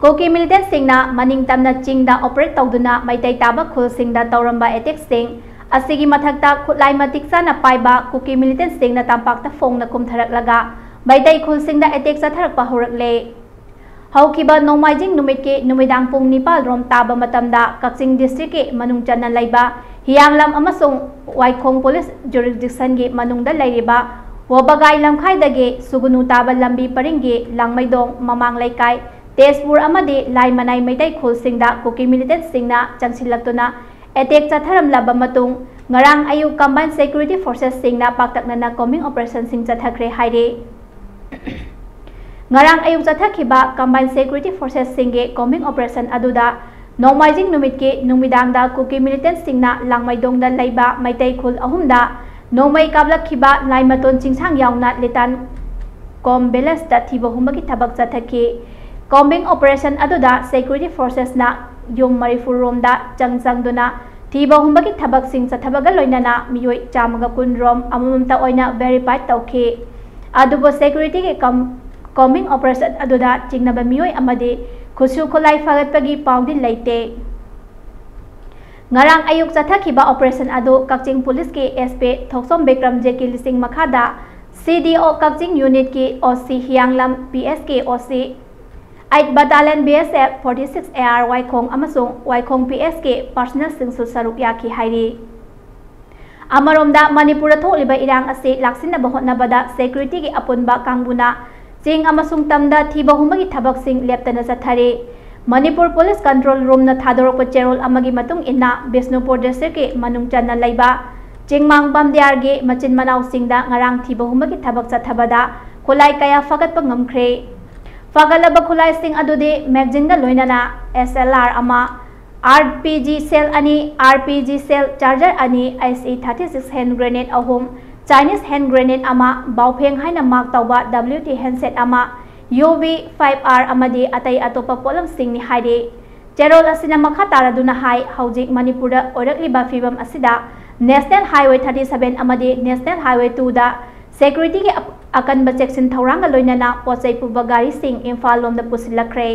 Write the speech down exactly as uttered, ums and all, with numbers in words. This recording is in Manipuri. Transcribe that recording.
ꯀꯨꯀꯤ ꯃꯤꯂꯤꯇꯦꯟꯁꯤꯡꯅ ꯃꯅꯤꯡ ꯇꯝꯅ ꯆꯤꯡꯗ ꯑꯣꯄꯔꯦꯠ ꯇꯧꯗꯨꯅ ꯃꯩꯇꯩ ꯇꯥꯕ ꯈꯨꯜꯁꯤꯡꯗ ꯇꯧꯔꯝꯕ ꯑꯦꯇꯦꯛꯁꯤꯡ ꯑꯁꯤꯒꯤ ꯃꯊꯛꯇ ꯈꯨꯠꯂꯥꯏ ꯃꯇꯤꯛ ꯆꯥꯅ ꯄꯥꯏꯕ ꯀꯨꯀꯤ ꯃꯤꯂꯤꯇꯦꯟꯁꯤꯡꯅ ꯇꯝꯄꯥꯛꯇ ꯐꯣꯡꯅ ꯀꯨꯝꯊꯔꯛꯂꯒ ꯃꯩꯇꯩ ꯈꯨꯜꯁꯤꯡꯗ ꯑꯦꯇꯦꯛ ꯆꯠꯊꯔꯛꯄ ꯍꯧꯔꯛꯂꯦ꯫ ꯍꯧꯈꯤꯕ ꯅꯣꯡꯃꯥꯏꯖꯤꯡ ꯅꯨꯃꯤꯠꯀꯤ ꯅꯨꯃꯤꯗꯥꯡ ꯄꯨꯡ ꯅꯤꯄꯥꯜ ꯔꯣꯝ ꯇꯥꯕ ꯃꯇꯝꯗ ꯀꯛꯆꯤꯡ ꯗꯤꯁꯇ꯭ꯔꯤꯛꯀꯤ ꯃꯅꯨꯡ ꯆꯟꯅ ꯂꯩꯕ ꯍꯤꯌꯥꯡꯂꯝ ꯑꯃꯁꯨꯡ ꯋꯥꯏꯈꯣꯡ ꯄꯨꯂꯤꯁ ꯖꯨꯔꯤꯁꯗꯤꯛꯁꯟꯒꯤ ꯃꯅꯨꯡꯗ ꯂꯩꯔꯤꯕ ꯋꯥꯕꯒꯥꯏ ꯂꯝꯈꯥꯏꯗꯒꯤ ꯁꯨꯒꯨꯅꯨ ꯇꯥꯕ ꯂꯝꯕꯤ ꯄꯔꯤꯡꯒꯤ ꯂꯥꯡꯃꯩꯗꯣꯡ ꯃꯃꯥꯡ ꯂꯩꯀꯥꯏ ꯇꯦꯖꯄꯨꯔ ꯑꯃꯗꯤ ꯂꯥꯏꯃꯅꯥꯏ ꯃꯩꯇꯩ ꯈꯨꯜꯁꯤꯡꯗ ꯀꯨꯀꯤ ꯃꯤꯂꯤꯇꯦꯟꯁꯤꯡꯅ ꯆꯪꯁꯤꯜꯂꯛꯇꯨꯅ ꯑꯦꯇꯦꯛ ꯆꯠꯊꯔꯝꯂꯕ ꯃꯇꯨꯡ ꯉꯔꯥꯡ ꯑꯌꯨꯛ ꯀꯝꯕꯥꯏꯟ ꯁꯦꯀ꯭ꯌꯨꯔꯤꯇꯤ ꯐꯣꯔꯁꯦꯁꯁꯤꯡꯅ ꯄꯥꯛꯇꯛꯅꯅ ꯀꯣꯝꯕꯤꯡ ꯑꯣꯄꯔꯦꯁꯟꯁꯤꯡ ꯆꯠꯊꯈ꯭ꯔꯦ ꯍꯥꯏꯔꯤ꯫ ꯉꯔꯥꯡ ꯑꯌꯨꯛ ꯆꯠꯊꯈꯤꯕ ꯀꯝꯕꯥꯏꯟ ꯁꯦꯀ꯭ꯌꯨꯔꯤꯇꯤ ꯐꯣꯔꯁꯦꯁꯁꯤꯡꯒꯤ ꯀꯣꯝꯕꯤꯡ ꯑꯣꯄꯔꯦꯁꯟ ꯑꯗꯨꯗ ꯅꯣꯡꯃꯥꯏꯖꯤꯡ ꯅꯨꯃꯤꯠꯀꯤ ꯅꯨꯃꯤꯗꯥꯡꯗ ꯀꯨꯀꯤ ꯃꯤꯂꯤꯇꯦꯟꯁꯤꯡꯅ ꯂꯥꯡꯃꯩꯗꯣꯡꯗ ꯂꯩꯕ ꯃꯩꯇꯩ ꯈꯨꯜ ꯑꯍꯨꯝꯗ ꯅꯣꯡꯃꯩ ꯀꯥꯞꯂꯛꯈꯤꯕ ꯂꯥꯏꯃꯇꯣꯟ ꯆꯤꯡꯁꯥꯡ ꯌꯥꯎꯅ ꯂꯤꯇꯥꯟ ꯀꯣꯝ ꯚꯤꯂꯦꯖꯇ ꯊꯤꯕ ꯍꯨꯝꯕꯒꯤ ꯊꯕꯛ ꯆꯠꯊꯈꯤ꯫ ꯀꯣꯝꯕꯤꯡ ꯑꯣꯄꯔꯦꯁꯟ ꯑꯗꯨꯗ ꯁꯦꯀ꯭ꯌꯨꯔꯤꯇꯤ ꯐꯣꯔꯁꯦꯁꯅ ꯌꯨꯝ ꯃꯔꯤꯐꯨ ꯔꯣꯝꯗ ꯆꯪ ꯆꯪꯗꯨꯅ ꯊꯤꯕ ꯍꯨꯝꯕꯒꯤ ꯊꯕꯛꯁꯤꯡ ꯆꯠꯊꯕꯒ ꯂꯣꯏꯅꯅ ꯃꯤꯑꯣꯏ ꯆꯥꯝꯃꯒ ꯀꯨꯟ ꯔꯣꯝ ꯑꯃꯃꯝꯇ ꯑꯣꯏꯅ ꯚꯦꯔꯤꯐꯥꯏ ꯇꯧꯈꯤ꯫ ꯑꯗꯨꯕꯨ ꯁꯦꯀ꯭ꯌꯨꯔꯤꯇꯤꯒꯤ ꯀꯝ-, ꯀꯣꯝꯕꯤꯡ ꯑꯣꯄꯔꯦꯁꯟ ꯑꯗꯨꯗ ꯆꯤꯡꯅꯕ ꯃꯤꯑꯣꯏ ꯑꯃꯗꯤ ꯈꯨꯠꯁꯨ ꯈꯨꯠꯂꯥꯏ ꯐꯒꯠꯄꯒꯤ ꯄꯥꯎꯗꯤ ꯂꯩꯇꯦ꯫ ꯉꯔꯥꯡ ꯑꯌꯨꯛ ꯆꯠꯊꯈꯤꯕ ꯑꯣꯄꯔꯦꯁꯟ ꯑꯗꯨ ꯀꯛꯆꯤꯡ ꯄꯨꯂꯤꯁꯀꯤ ꯑꯦꯁ ꯄꯤ ꯊꯣꯛꯆꯣꯝ ꯕꯤꯀ꯭ꯔꯝꯖꯤꯠꯀꯤ ꯂꯤꯁꯤꯡ ꯃꯈꯥꯗ ꯁꯤ ꯗꯤ ꯑꯣ ꯀꯛꯆꯤꯡ ꯌꯨꯅꯤꯠꯀꯤ ꯑꯣ ꯁꯤ ꯍꯤꯌꯥꯡꯂꯝ, P S K O C, eight battalion B S F forty six A R Waikhong ꯑꯃꯁꯨꯡ ꯋꯥꯏꯈꯣꯡ ꯄꯤ ꯑꯦꯁ ꯀꯦ ꯄꯥꯔꯁꯅꯦꯜꯁꯤꯡꯁꯨ ꯁꯔꯨꯛ ꯌꯥꯈꯤ ꯍꯥꯏꯔꯤ꯫ ꯑꯃꯔꯣꯝꯗ ꯃꯅꯤꯄꯨꯔꯗ ꯊꯣꯛꯂꯤꯕ ꯏꯔꯥꯡ ꯑꯁꯤ ꯂꯥꯛꯁꯤꯟꯅꯕ ꯍꯣꯠꯅꯕꯗ ꯁꯦꯀ꯭ꯌꯨꯔꯤꯇꯤꯒꯤ ꯑꯄꯨꯟꯕ ꯀꯥꯡꯕꯨꯅ ꯆꯤꯡ ꯑꯃꯁꯨꯡ ꯇꯝꯗ ꯊꯤꯕ ꯍꯨꯝꯕꯒꯤ ꯊꯕꯛꯁꯤꯡ ꯂꯦꯞꯇꯅ ꯆꯠꯊꯔꯤ꯫ ꯃꯅꯤꯄꯨꯔ ꯄꯨꯂꯤꯁ ꯀꯟꯇ꯭ꯔꯣꯜ ꯔꯨꯝꯅ ꯊꯥꯗꯣꯔꯛꯄ ꯆꯦꯔꯣꯜ ꯑꯃꯒꯤ ꯃꯇꯨꯡ ꯏꯟꯅ ꯕꯤꯁꯅꯨꯄꯨꯔ ꯗꯤꯁꯇ꯭ꯔꯤꯛꯀꯤ ꯃꯅꯨꯡ ꯆꯟꯅ ꯂꯩꯕ ꯆꯤꯡꯃꯥꯡ ꯕꯝꯗꯤꯌꯥꯔꯒꯤ ꯃꯆꯤꯟ ꯃꯅꯥꯎꯁꯤꯡꯗ ꯉꯔꯥꯡ ꯊꯤꯕ ꯍꯨꯝꯕꯒꯤ ꯊꯕꯛ ꯆꯠꯊꯕꯗ ꯈꯨꯠꯂꯥꯏ ꯀꯌꯥ ꯐꯒꯠꯄ ꯉꯝꯈ꯭ꯔꯦ꯫ ꯐꯒꯠꯂꯕ ꯈꯨꯠꯂꯥꯏꯁꯤꯡ ꯑꯗꯨꯗꯤ ꯃꯦꯒꯖꯤꯟꯒ ꯂꯣꯏꯅꯅ ꯑꯦꯁ ꯑꯦꯜ ꯑꯥꯔ ꯑꯃ, ꯑꯥꯔ ꯄꯤ ꯖꯤ ꯁꯦꯜ ꯑꯅꯤ, ꯑꯥꯔ ꯄꯤ ꯖꯤ ꯁꯦꯜ ꯆꯥꯔꯖꯔ ꯑꯅꯤ, H E thirty six hand grenade ꯑꯍꯨꯝ, ꯆꯥꯏꯅꯤꯁ ꯍꯦꯟ ꯒ꯭ꯔꯦꯅꯦꯗ ꯑꯃ, ꯕꯥꯎꯐꯦꯡ ꯍꯥꯏꯅ ꯃꯥꯔꯛ ꯇꯧꯕ ꯗꯕ꯭ꯂꯤꯎ ꯇꯤ ꯍꯦꯟꯁꯦꯠ ꯑꯃ, ꯌꯨ ꯚꯤ ꯐꯥꯏꯚ ꯑꯥꯔ ꯑꯃꯗꯤ ꯑꯇꯩ ꯑꯇꯣꯞꯄ ꯄꯣꯠꯂꯝꯁꯤꯡꯅꯤ ꯍꯥꯏꯔꯤ꯫ ꯆꯦꯔꯣꯜ ꯑꯁꯤꯅ ꯃꯈꯥ ꯇꯥꯔꯗꯨꯅ ꯍꯥꯏ, ꯍꯧꯖꯤꯛ ꯃꯅꯤꯄꯨꯔꯗ ꯑꯣꯏꯔꯛꯂꯤꯕ ꯐꯤꯕꯝ ꯑꯁꯤꯗ ꯅꯦꯁꯅꯦꯜ ꯍꯥꯏꯋꯦ ꯊꯥꯔꯇꯤ ꯁꯚꯦꯟ ꯑꯃꯗꯤ ꯅꯦꯁꯅꯦꯜ ꯍꯥꯏꯋꯦ ꯇꯨꯗ ꯁꯦꯀ꯭ꯌꯨꯔꯤꯇꯤꯒꯤ ꯑꯞ-, ꯑꯀꯟꯕ ꯆꯦꯛꯁꯤꯟ ꯊꯧꯔꯥꯡꯒ ꯂꯣꯏꯅꯅ ꯄꯣꯠ ꯆꯩ ꯄꯨꯕ ꯒꯥꯔꯤꯁꯤꯡ ꯏꯝꯐꯥꯜ ꯂꯣꯝꯗ ꯄꯨꯁꯤꯜꯂꯛꯈ꯭ꯔꯦ꯫